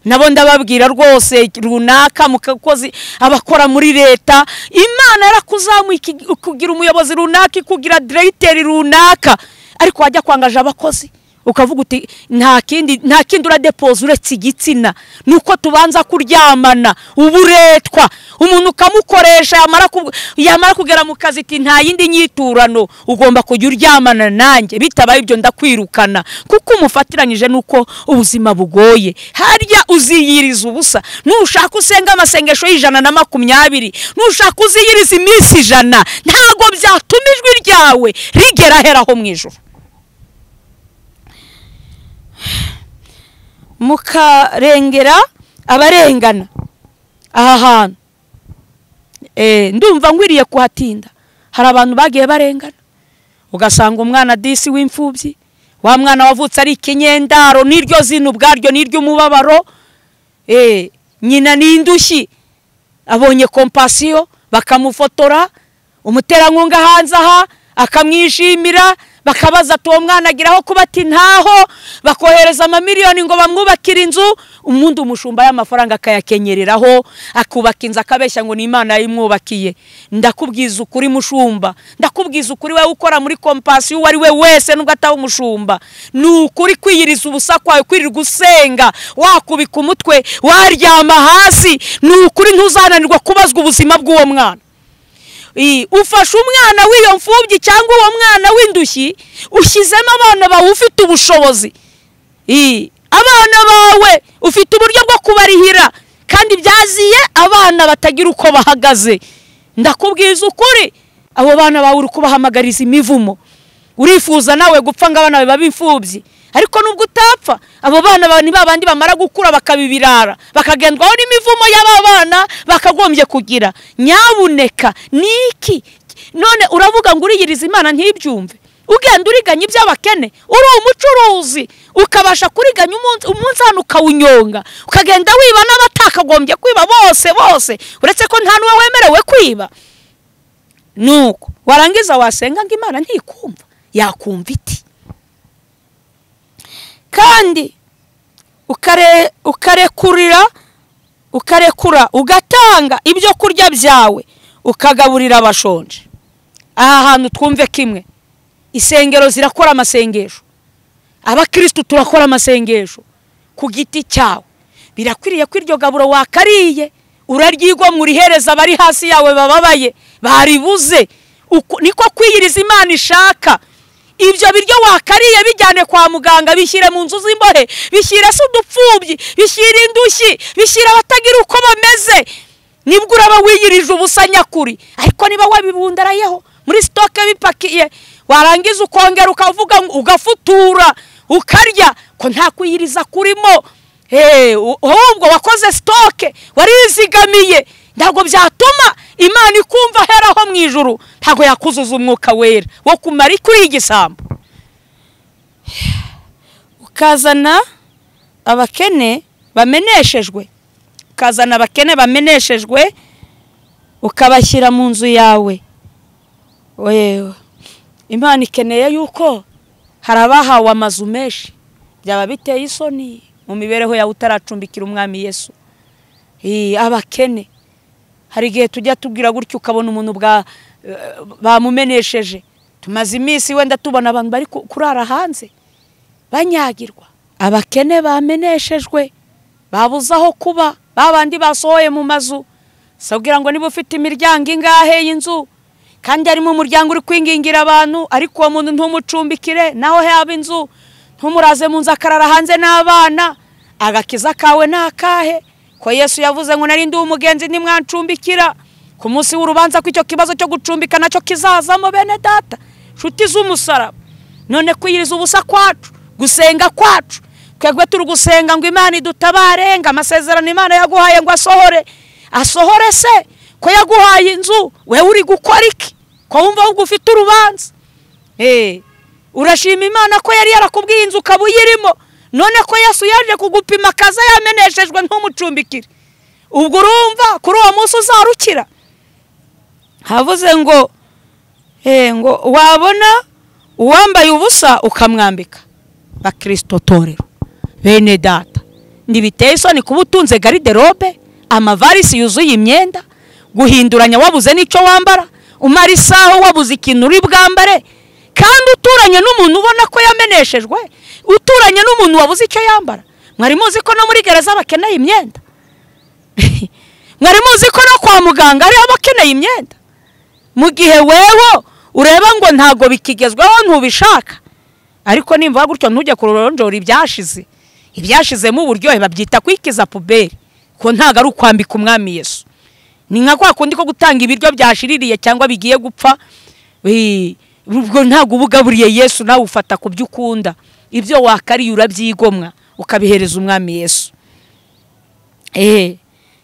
nabo ndababwira rwose runaka mukakozi abakora muri leta, Imana yarakuzamuye kugira umuyobozi runaka, kugira directeur runaka, ariko wajya kwangaje abakozi ukavuga uti nta kindi uradepoza uretse igitsina, nuko tubanza kuryamana. Uburetwa, umuntu ukamukoresha, yamara kugera mu kazi ati nta yindi nyiturano, ugomba kujya uryamana nanjye, bitabaye ibyo ndakwirukana, kuko umufatiranyije nuko ubuzima bugoye. Harya uziyiriza ubusa. Nushaka usenga amasengesho y'120, nushaka uziyiriza iminsi 100, ntago byatuma ijwi ryawe rigera heraho mu ijuru. Mukarengera abarengana. Aha hantu ndumva ngwiriye kuhatinda. Hari abantu bagiye barengana, ugasanga umwana disi w'imfubyi, wa mwana wavutse ari ikinyendaro, n'iryo zina ubwaryo n'iryo umubabaro, nyina n'indushyi, abonye kompasiyo bakamufotora, umuterankunga hanze aha akamwishimira, bakabaza ati uwo mwana agiraho kuba ati ntaho, bakohereza amamiliyoni ngo bamwubakire inzu, umuntu umushumba y'amafaranga akayakenyereraho, akubaka inzu akabeshya ngo ni Imana yayimwubakiye. Ndakubwiza ukuri mushumba, ndakubwiza ukuri wowe ukora muri Compassion, uwo ari we wese nubwo ataba umushumba, ni ukuri kwiyiriza ubusa kwawe, kwirirwa usenga, wakubika umutwe, waryama hasi, ni ukuri ntuzananirwa kubazwa ubuzima bw'uwo mwana. Ufashe umwana w'iyo mfubyi cyangwa uwo mwana w'indushyi, ushyizemo abana bawe ufite ubushobozi, abana bawe ufite uburyo bwo kubarihira, kandi byaziye abana batagira uko bahagaze. Ndakubwiza ukuri, abo bana bawe uri kubahamagariza imivumo. Urifuza nawe gupfa ngo abana bawe babe imfubyi, ariko nubwo utapfa, abo bana bawe ni babandi bamara gukura bakabibirara, bakagendwaho n'imivumo y'aba bana bakagombye kugira. Nyabuneka niki none uravuga ngo uriyiriza Imana ntibyumve, ugenda uriganya iby'abakene, uri umucuruzi ukabasha kuriganya umunsi hano ukawunyonga, ukagenda wiba n'abatakagombye kwiba bose bose, uretse ko nta n'uwo wemerewe kwiba. Nuko warangiza wasenga ngo Imana ntikumva, yakumva iti? Kandi ukarekura ugatanga ibyo kurya byawe, ukagaburira abashonje. Aha hantu twumve kimwe, isengero zirakora amasengesho, abakristo turakora amasengesho ku giti cyawe. Birakwiriye ko iryo gaburo wakariye uraryigwa murihereza bari hasi yawe bababaye baribuze. Niko kwiyiriza Imana ishaka. Ibyo biryo wakariye bijyane kwa muganga, bishyire mu nzu z'imbohe, bishyire se udupfubyi, bishyire indushyi, bishyire abatagira uko bameze, nibwo uraba wiyirije ubusa nyakuri. Ariko niba wabibundarayeho muri stoke bipakiye, warangiza ukongera ukavuga ugafutura ukarya, ko nta kwiyiriza kurimo. Ahubwo wakoze stoke, warizigamiye, ntabwo byatuma Imana ikumva heraho mu ijuru, ntabwo yakuzuza umwuka wera wo kumara kuri igisambo. Ukazana abakene bameneshejwe, ukazana abakene bameneshejwe ukabashyira mu nzu yawe. Wewe Imana ikeneye yuko hari abahawe amazu menshi, byaba biteye isoni mu mibereho yawe utaracumbikira umwami Yesu. Abakene hari igihe tujya tubwira gutyo ukabona umuntu bwa bamumenesheje. Tumaze iminsi wenda tubona abantu bari kurara hanze banyagirwa. Abakene bameneshejwe babuze aho kuba, babandi basohoye mu mazu. Sabwira ngo niba ufite imiryango ingahe y'inzu, kandi harimo umuryango uri kwingingira abantu, ariko uwo muntu ntumucumbikire, naho yaba inzu ntumuraze mu nzu akarara hanze n'abana, agakiza kawe nakahe? Ko Yesu yavuze ngo nari ndi umugenzi ntimwancumbikira. Ku munsi w'urubanza ko icyo kibazo cyo gucumbika nacyo kizazamo bene data, nshuti z'umusaraba. None kwiyiriza ubusa kwacu, gusenga kwacu, twebwe turi gusenga ngo Imana idutabare, ngo amasezerano Imana yaguhaye ngo asohore. Asohore se ko yaguhaye inzu, wewe uri gukora iki? Ko wumva ahubwo ufite urubanza? Urashima Imana ko yari yarakubwiye inzu ukaba uyirimo, none ko Yesu yaje kugupima akaza yameneshejwe ntumucumbikire, ubwo urumva kuri uwo munsi uzarukira? Havuze ngo ngo wabona uwambaye ubusa ukamwambika. Bakristo torero bene data, ntibiteye isoni kuba utunze gariderobe, amavarisi yuzuye imyenda, guhinduranya wabuze n'icyo wambara, umara isaha wabuze ikintu uri bwambare, kandi uturanye n'umuntu ubona ko yameneshejwe, uturanye n'umuntu wabuze icyo yambara. Mwari muzi ko no muri gereza bakeneye imyenda? Mwari muzi ko no kwa muganga ariho bakeneye imyenda? Mu gihe wewe ureba ngo ntago bikigezweho ntubishaka, ariko nimva gutyo ntujye kuronjora ibyashize. Ibyashizemo uburyohe babyita kwikiza puberi, ko ntago ari ukwambika umwami Yesu. Ni nka kwa kundi ko gutanga ibiryo byashiririye cyangwa bigiye gupfa, ubwo ntago ubugaburiye Yesu, nawe ufata ku byo ukunda, ibyo wakariye urabyigomwa ukabihereza umwami Yesu.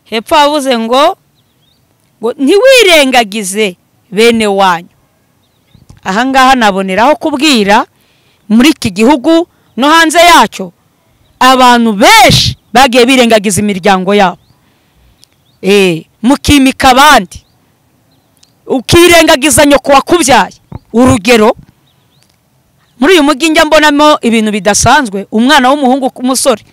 Hepfo avuze ngo ntiwirengagize bene wanyu. Aha ngaha naboneraho kubwira muri iki gihugu no hanze yacyo, abantu benshi bagiye birengagiza imiryango yabo, mukimika abandi. Ukirengagiza nyoko wakubyaye. Urugero, muri uyu mujyi njya mbonamo ibintu bidasanzwe. Umwana w'umuhungu k'umusore,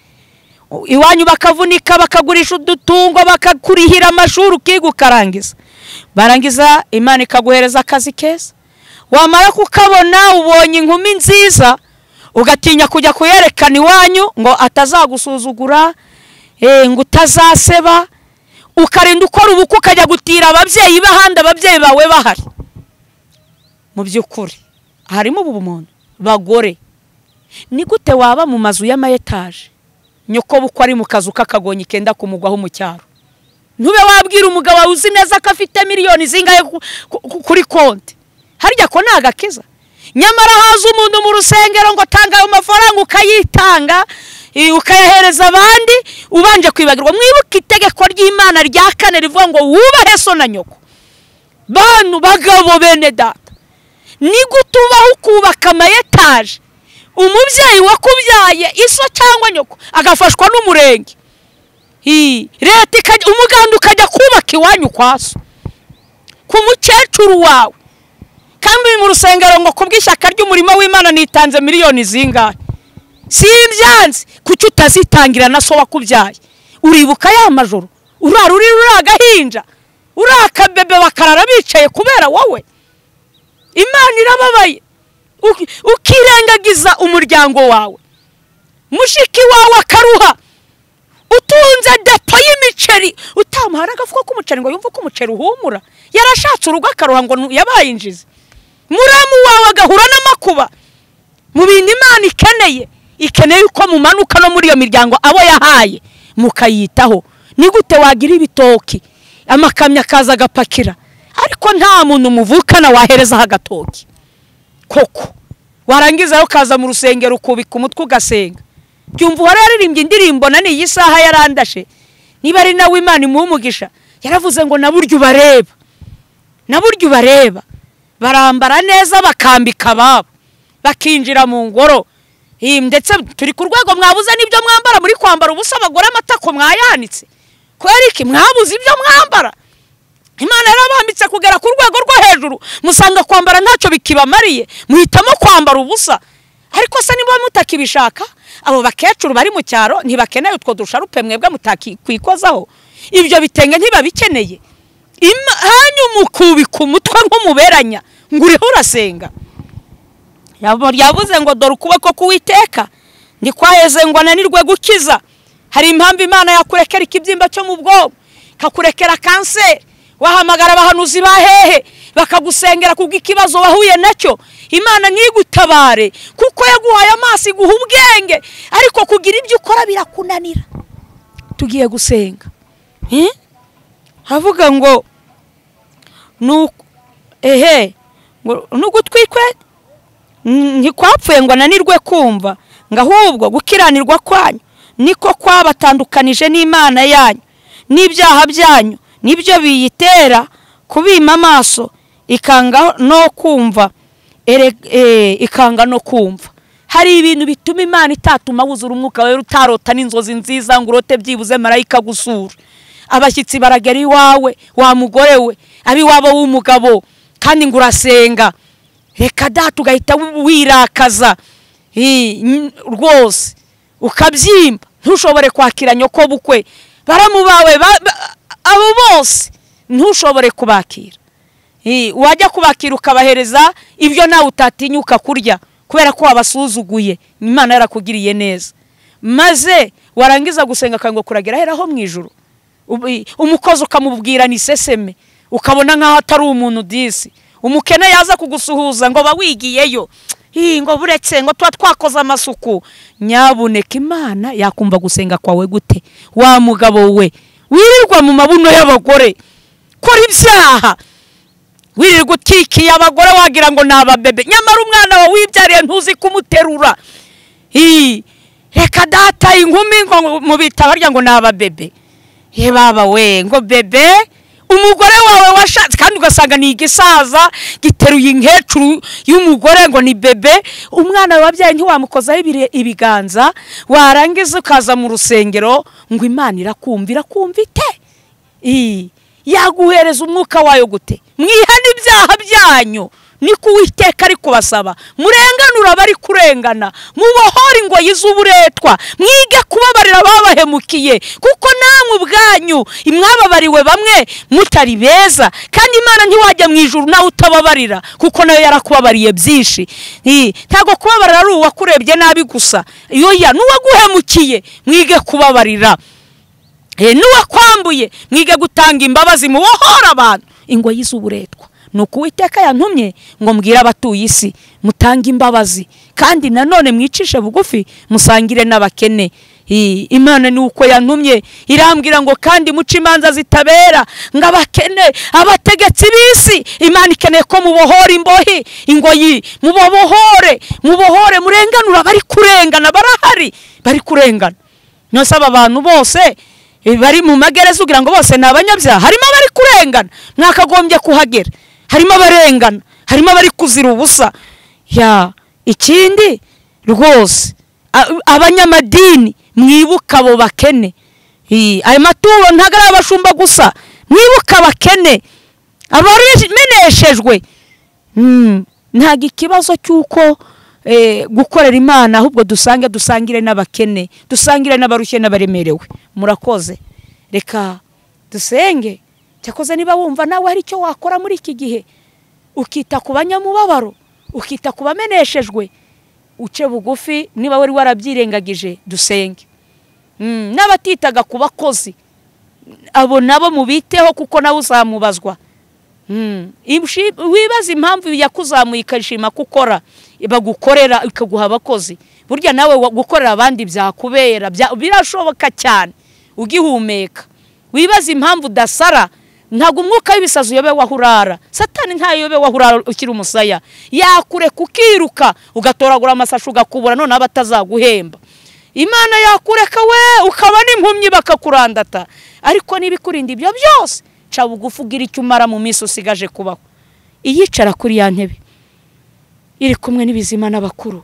iwanyu bakavunika, bakagurisha udutungo, bakakurihira amashuri, ukiga ukarangiza. Barangiza Imana ikaguhereza akazi keza, wamara kukabona ubonye inkumi nziza, ugatinya kujya kuyerekana iwanyu ngo atazagusuzugura, ngo utazaseba, ukarinda ukora ubukwe ukajya gutira ababyeyi b'ahandi ababyeyi bawe bahari. Mu by'ukuri harimo ubumuntu. Bagore, ni gute waba mu mazu y'amayetaje, nyoko bukwe ari mu kazu k'akagonyi kenda kumugwaho mu cyaro, ntube wabwira umugabo wawe uzi neza ko afite miliyoni zingahe kuri konti? Harya ko ni agakiza? Nyamara haza umuntu mu rusengero ngo tanga ayo mafaranga, ukayitanga, ukayahereza abandi, ubanje kwibagirwa. Mwibuke itegeko ry'Imana rya kane rivuga ngo wubahe so na nyoko. Bantu bagabo bene data, ni gute ubaho ukubaka amayetaje, umubyeyi wakubyaye iso cyangwa nyoko agafashwa n'umurenge, leta ikajya, umuganda ukajya kubaka iwanyu kwa so, ku mukecuru wawe, kandi mu rusengero ngo kubw'ishyaka ry'umurimo w'Imana nitanze miliyoni zingahe? Si ibyanze, kuki utazitangira na so wakubyaye? Uribuka ya majoro urara uri agahinja, uri akabebe, bakarara bicaye kubera wowe. Imana irababaye. Ukirengagiza umuryango wawe, mushiki wawe akaruha, utunze depo y'imiceri, utamuhara agafuka k'umuceri ngo yumve ko umuceri uhumura, yarashatse urugo akaruha ngo yabaye injizi. Muramu wawe agahura n'amakuba. Mu bintu Imana ikeneye, ikeneye uko mumanuka no muri iyo miryango abo yahaye mukayitaho. Ni gute wagira ibitoki, amakamyo akaza agapakira, ariko nta muntu muvukana waherezaho agatoki koko? Warangiza ukaza mu rusengero ukubika umutwe ugasenga. Byumva uhora yaririmbye indirimbo na n'iyi saha yarandashe, niba ari nawe Imana imuha umugisha, yaravuze ngo na buryo ubareba, na buryo ubareba barambara neza, bakambika ababo, bakinjira mu ngoro. Ndetse turi ku rwego mwabuze n'ibyo mwambara, muri kwambara ubusa, abagore amatako mwayanitse. Kubera iki mwabuze ibyo mwambara? Imana yarabambitse kugera ku rwego rwo hejuru, musanga kwambara ntacyo bikibamariye, muhitamo kwambara ubusa. Ariko se niba mutakibishaka, abo bakecuru bari mu cyaro ntibakeneye utwo dusharupe mwebwe mutakwikozaho, ibyo bitenge ntibabikeneye. Hanyuma ukubika umutwe nk'umuberanya ngo uriho urasenga. Yavuze ngo dore ukuboko k'Uwiteka ntikwaheze ngo ananirwe gukiza. Hari impamvu Imana yakurekera ikibyimba cyo mu bwonko, ikakurekera kanseri, wahamagara abahanuzi ba hehe bakagusengera kubw'ikibazo wahuye nacyo, Imana ntigutabare kuko yaguhaye amaso, iguha ubwenge, ariko kugira ibyo ukora birakunanira. Tugiye gusenga. Havuga ngo ehe, n'ugutwi kwe ntikwapfuye ngo ananirwe kumva, ngo ahubwo gukiranirwa kwanyu niko kwabatandukanije n'Imana yanyu, n'ibyaha byanyu nibyo biyitera kubima amaso, ikanga no kumva, ikanga no kumva. Hari ibintu bituma Imana itatuma wuzura umwuka wawe, utarota n'inzozi nziza ngo urote byibuze marayika gusura. Abashyitsi baragera iwawe, wa mugore we, abiwabo w'umugabo, kandi ngo urasenga, reka data, ugahita wirakaza rwose, ukabyimba, ntushobore kwakira nyoko bukwe, baramu bawe abo bose ntushobore kubakira. Wajya kubakira ukabahereza ibyo nawe utatinyuka kurya kubera ko wabasuzuguye. Imana yarakugiriye neza, maze warangiza gusenga akango kuragera heraho mu ijuru, umukozi ukamubwira ni seseme, ukabona nkaho atari umuntu disi. Umukene yaza kugusuhuza ngo bawigiyeyo, ngo buretse ngo tuba twakoze amasuku. Nyabuneka, Imana yakumva gusenga kwawe gute? Wa mugabo we wirirwa mu mabuno y'abagore, kora ibyaha, wirirwa ukikiye abagore wagira ngo ni ababebe, nyamara umwana wawe wibyariye ntuzi kumuterura. Reka data, inkumi ngo mu bitabo barya ngo ni ababebe. Ye baba we, ngo bebe, umugore wawe washatse, kandi ugasanga ni igisaza giteruye inkecuru y'umugore ngo ni bebe. Umwana wabyaye ntiwamukozaho ibiganza, warangiza ukaza mu rusengero ngo Imana irakumva. Irakumva ite? Yaguhereza umwuka wayo gute? Mwihane ibyaha byanyu, niko Uwiteka ari kubasaba. Murenganura abari kurengana, mubohore ingoyi z'uburetwa, mwige kubabarira ababahemukiye, kuko namwe ubwanyu mwababariwe bamwe mutari beza. Kandi Imana ntiwajya mu ijuru nawe utababarira, kuko nayo yarakubabariye byinshi. Ntabwo kubabarira ari uwakurebye nabi gusa, yoya n'uwaguhemukiye mwige kubabarira, n'uwakwambuye mwige gutanga imbabazi, mubohore abantu ingoyi z'uburetwa. Nuko Uwiteka yantumye ngo mbwire abatuye isi, mutange imbabazi, kandi nanone mwicishe bugufi, musangire n'abakene. Imana ni uko yantumye, irambwira ngo kandi muce imanza zitabera, ngo abakene, abategetsi b'isi, Imana ikeneye ko mubohora imbohi, ingoyi, mubohore, mubohore, murenganura abari kurengana, barahari bari kurengana. Nose aba bantu bose bari mu magereza ugira ngo bose ni abanyabyaha, harimo abari kurengana, mwakagombye kuhagera. Harimo abarengana, harimo abari kuzira ubusa. Ya ikindi rwose, abanyamadini mwibuka abo bakene. Ayo maturo ntago ari abashumba gusa, mwibuka abakene, abameneshejwe. Ntago ikibazo cy'uko gukorera Imana, ahubwo dusange dusangire n'abakene, dusangire n'abarushye n'abaremerewe. Murakoze, reka dusenge. Cyakoze niba wumva nawe hari icyo wakora muri iki gihe, ukita ku banyamubabaro, ukita ku bameneshejwe, uce bugufi. Niba wari warabyirengagije, dusenge. N'abatitaga ku bakozi, abo nabo mubiteho, kuko nawe uzamubazwa. Wibaza impamvu yakuzamuye ikashima kukora, bagukorera ikaguha abakozi. Burya nawe gukorera abandi byakubera, birashoboka cyane ugihumeka. Wibaza impamvu udasara, ntabwo umwuka w'ibisazi uyobe wahurara. Satani ntayobe wahurara ukiri umusaya, yakureka ukiruka ugatoragura amasashi ugakubura, none abatazaguhemba. Imana yakureka we ukaba n'impumyi bakakurandata. Ariko nibikurinda ibyo byose, ca bugufi ugira icyo umara mu minsi usigaje kubaho. Iyicara kuri ya ntebe iri kumwe n'ibizima n'abakuru.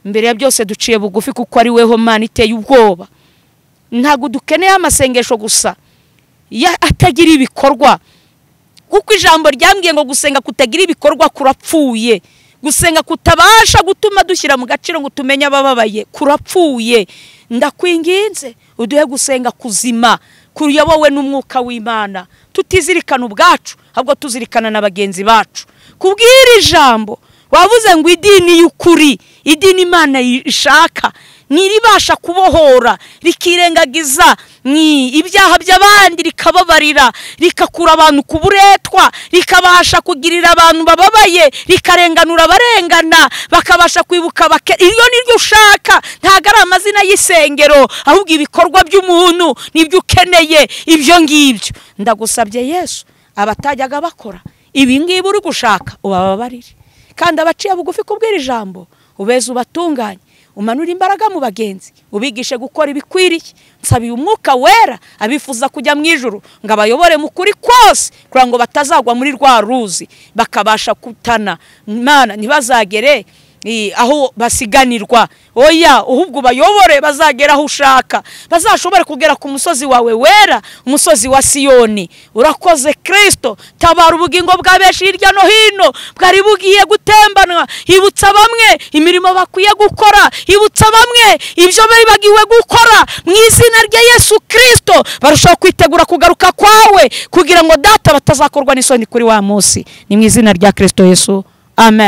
Mbere ya byose duciye bugufi, kuko ari weho Mana iteye ubwoba. Ntabwo dukeneye amasengesho gusa atagira ibikorwa, kuko ijambo ryambwiye ngo gusenga kutagira ibikorwa kurapfuye. Gusenga kutabasha gutuma dushyira mu gaciro ngo tumenye abababaye kurapfuye. Ndakwinginze uduhe gusenga kuzima, kuyobowe n'umwuka w'Imana, tutizirikana ubwacu ahubwo tuzirikana na bagenzi bacu. Kubwira ijambo wavuze ngo idini y'ukuri, idini Imana ishaka, niribasha kubohora, rikirengagiza ni ibyaha by'abandi, rikababarira, rikakura abantu ku buretwa, rikabasha kugirira abantu bababaye, rikarenganura abarengana, bakabasha kwibuka bake. Iyo niryo ushaka, ntago ari amazina y'isengero, ahubwo ibikorwa by'umuntu nibyo ukeneye. Ibyo ngibyo ndagusabye Yesu, abatajyaga bakora ibi ngibi uri gushaka ubababarire, kandi abaciye bugufi kubwira ijambo ubeze ubatunganye, umanura imbaraga mu bagenzi, ubigishe gukora ibikwiriye. Nsabiye umwuka wera abifuza kujya mu ijuru ngo abayobore mu kuri kose, kugira ngo batazagwa muri rwa ruzi bakabasha kutana. Imana ntibazagere aho basiganirwa, oya, ahubwo bayobore bazagera aho ushaka, bazashobore kugera ku musozi wawe wera, umusozi wa Siyoni. Urakoze Kristo, tabara ubugingo bwa benshi hirya no hino bwari bugiye gutembanwa. Ibutsa bamwe imirimo bakwiye gukora, ibutsa bamwe ibyo bibagiwe gukora. Mu izina rya Yesu Kristo barushaho kwitegura kugaruka kwawe, kugira ngo data batazakorwa n'isoni kuri wa munsi. Ni mu izina rya Kristo Yesu, amen.